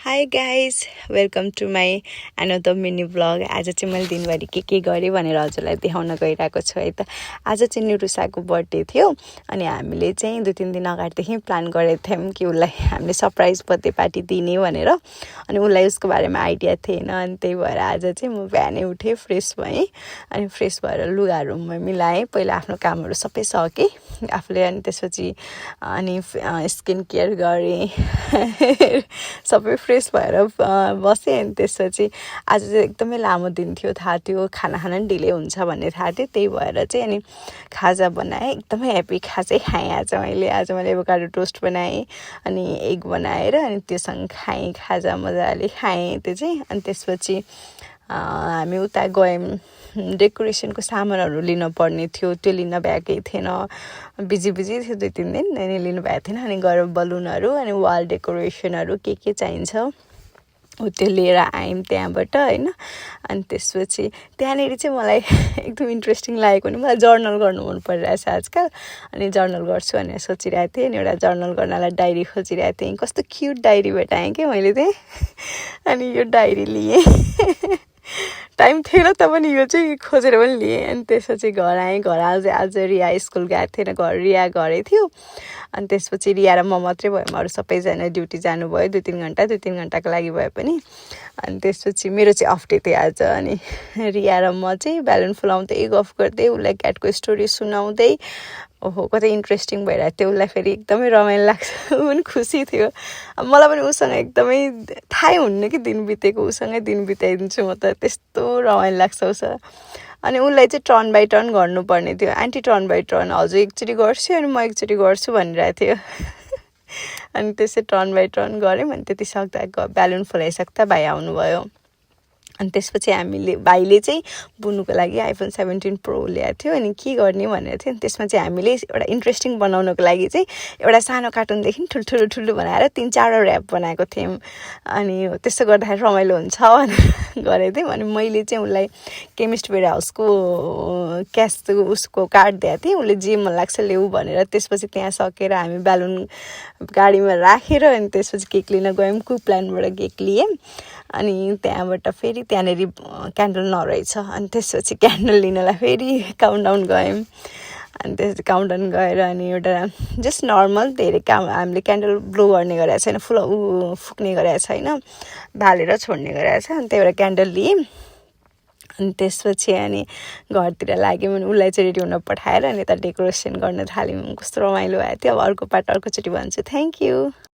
High guys welcome to my another mini blog. आज चाहिँ मैले दिनभरि के गरेँ भनेर हजुरलाई देखाउन गइरहेको छु है त। आज चाहिँ निरुसाको बर्थडे थियो अनि हामीले चाहिँ 2-3 दिन अगाडिदेखि प्लान गरेको थियौँ कि उसलाई हामीले सरप्राइज बर्थडे पार्टी दिने भनेर। अनि उसलाई उसको बारेमा आइडिया थिएन। अनि त्यही भएर आज चाहिँ म बिहानै उठेँ, फ्रेस भएँ अनि फ्रेस भएर लुगाहरू मिलाएँ। पहिला आफ्नो कामहरू सबै सकेँ आफूले। अनि त्यसपछि अनि स्किन केयर गरेँ सबै फ्रेस भएर बसेँ। अनि त्यसपछि आज चाहिँ एकदमै लामो दिन थियो, थाहा थियो खाना खान नि ढिलै हुन्छ भन्ने थाहा थियो। त्यही भएर चाहिँ अनि खाजा बनाएँ, एकदमै ह्याप्पी खाजै खाएँ आज मैले एभोकाडो टोस्ट बनाएँ अनि एग बनाएर अनि त्योसँग खाएँ, खाजा मजाले खाएँ त्यो चाहिँ। अनि त्यसपछि हामी उता गयौँ, डेकोरेसनको सामानहरू लिन पर्ने थियो, त्यो लिन भ्याएकै थिएन, बिजी थियो 2-3 दिन अनि लिनु भएको थिएन। अनि गएर बलुनहरू अनि वाल डेकोरेसनहरू के चाहिन्छ हो त्यो लिएर आयौँ त्यहाँबाट होइन। अनि त्यसपछि त्यहाँनिर चाहिँ मलाई एकदम इन्ट्रेस्टिङ लागेको नि, मलाई जर्नल गर्नु मन परिरहेछ आजकल। अनि जर्नल गर्छु भनेर सोचिरहेको थिएँ अनि एउटा जर्नल गर्नलाई डायरी खोजिरहेको थिएँ। कस्तो क्युट डायरी भेटाएँ कि मैले चाहिँ अनि यो डायरी लिएँ टाइम थिएन त पनि यो चाहिँ खोजेर पनि लिएँ। अनि त्यसपछि घर आएँ, घर आज रिया स्कुल गएको थिएन, रिया घरै थियो। अनि त्यसपछि रिया र म मात्रै भयौँ, अरू सबैजना ड्युटी जानुभयो 2-3 घन्टाको लागि भए पनि। अनि त्यसपछि मेरो चाहिँ अफ डे थियो आज। अनि रिया र म चाहिँ ब्यालुन फुलाउँदै गफ गर्दै उसलाई क्याटको स्टोरी सुनाउँदै ओहो कतै इन्ट्रेस्टिङ भइरहेको थियो। उसलाई फेरि एकदमै रमाइलो लाग्छ, ऊ पनि खुसी थियो। मलाई पनि उसँग एकदमै थाहै हुन्न कि दिन बितेको, उसँगै दिन बिताइदिन्छु म त, त्यस्तो रमाइलो लाग्छ उसँग। अनि उसलाई चाहिँ टर्न बाई टर्न गर्नुपर्ने थियो, आन्टी टर्न बाई टर्न, हजुर एकचोटि गर्छु अनि म एकचोटि गर्छु भनिरहेको थियो। अनि त्यसै टर्न बाई टर्न गऱ्यौँ। अनि त्यति सक्दा ब्यालुन फुलाइसक्दा भाइ आउनुभयो। अनि त्यसपछि भाइले चाहिँ बुन्नुको लागि आइफोन 17 प्रो ल्याएको थियो अनि के गर्ने भनेर थियो। त्यसमा चाहिँ हामीले एउटा इन्ट्रेस्टिङ बनाउनको लागि चाहिँ एउटा सानो कार्टुनदेखि ठुल्ठुलो बनाएर 3-4 ऱ्याप बनाएको थियौँ। अनि त्यस्तो गर्दाखेरि रमाइलो हुन्छ भनेर गरेको थियौँ। अनि मैले चाहिँ उसलाई केमिस्ट वेयर हाउसको उसको कार्ड दिएको थिएँ, उसले जे मन लाग्छ ल्याऊ भनेर। त्यसपछि त्यहाँ सकेर हामी ब्यालुन गाडीमा राखेर अनि त्यसपछि केक लिन गयौँ, कुप्लानबाट केक लिएँ। अनि त्यहाँबाट फेरि त्यहाँनिर क्यान्डल नरहेछ। अनि त्यसपछि क्यान्डल लिनलाई फेरि काउन्टाउन गयौँ। अनि त्यसपछि काउन्टाउन गएर अनि एउटा जस्ट नर्मल, धेरै हामीले क्यान्डल ब्लो गर्ने गरेको छैन, फुक्ने गरेको छैन, बालेर छोड्ने गरेको छ। अनि त्यही भएर क्यान्डल लिएँ। अनि त्यसपछि अनि घरतिर लाग्यौँ। अनि उसलाई चाहिँ रेडी हुन पठाएर अनि यता डेकोरेसन गर्न थाल्यौँ। कस्तो रमाइलो भएको थियो। अब अर्को पार्ट अर्कोचोटि भन्छु। Thank you.